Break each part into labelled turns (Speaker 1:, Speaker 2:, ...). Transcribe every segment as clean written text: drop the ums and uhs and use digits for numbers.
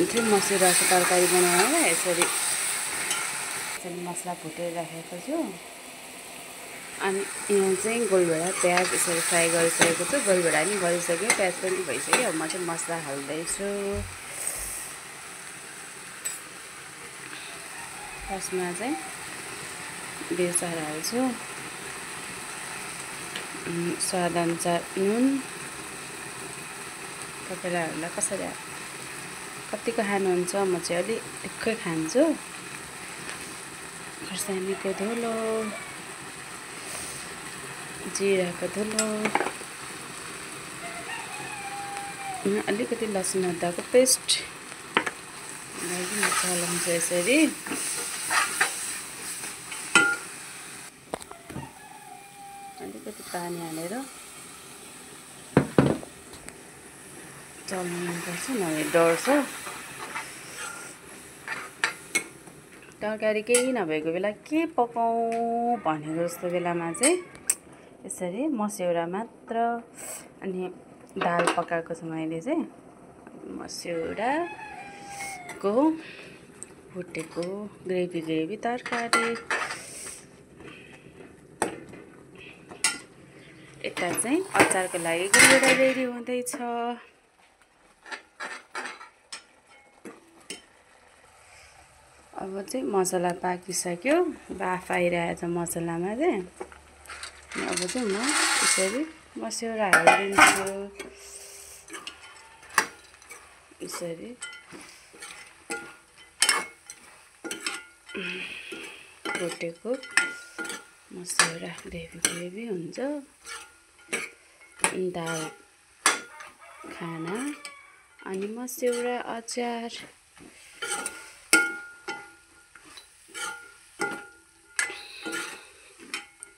Speaker 1: भन्थे मस्यौराको तरकारी बनाउनलाई यसरी मसला भुटेर राखेको छु। अनि यहाँ चाहिँ गोलभेडा प्याज यसरी फ्राई गरिसकेको छु। गोलभेडा पनि गरिसक्यो, प्याज पनि भइसक्यो। अब म चाहिँ मसला हाल्दैछु। फर्स्टमा चाहिँ बेसार हाल्छु, स्वादअनुसार नुन। तपाईँलाई कसरी कतिको खानुहुन्छ, म चाहिँ अलि टिक्कै खान्छु। खुर्सानीको धुलो, जिराको धुलो, अलिकति लसुन अदुवाको पेस्ट चलाउँछु यसरी। अलिकति पानी हालेर चलाउनुपर्छ, नभए डढ्छ। तरकारी केही नभएको बेला के पकाउँ भनेको जस्तो बेलामा चाहिँ यसरी मस्यौरा मात्र अनि दाल पकाएको छु मैले चाहिँ। मस्यौराको भुटेको ग्रेभी तरकारी। यता चाहिँ अचारको लागि गोलभेडा रेडी हुँदैछ। अब चाहिँ मसला पाकिसक्यो, बाफ आइरहेछ मसलामा चाहिँ। अब चाहिँ म यसरी मस्यौरा हालिदिन्छु। यसरी भुटेको मस्यौरा ग्रेभी हुन्छ। दाल खाना अनि मस्यौरा अचार।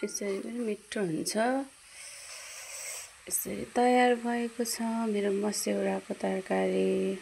Speaker 1: यसरी पनि मिठो हुन्छ। यसरी तयार भएको छ मेरो मस्यौराको तरकारी।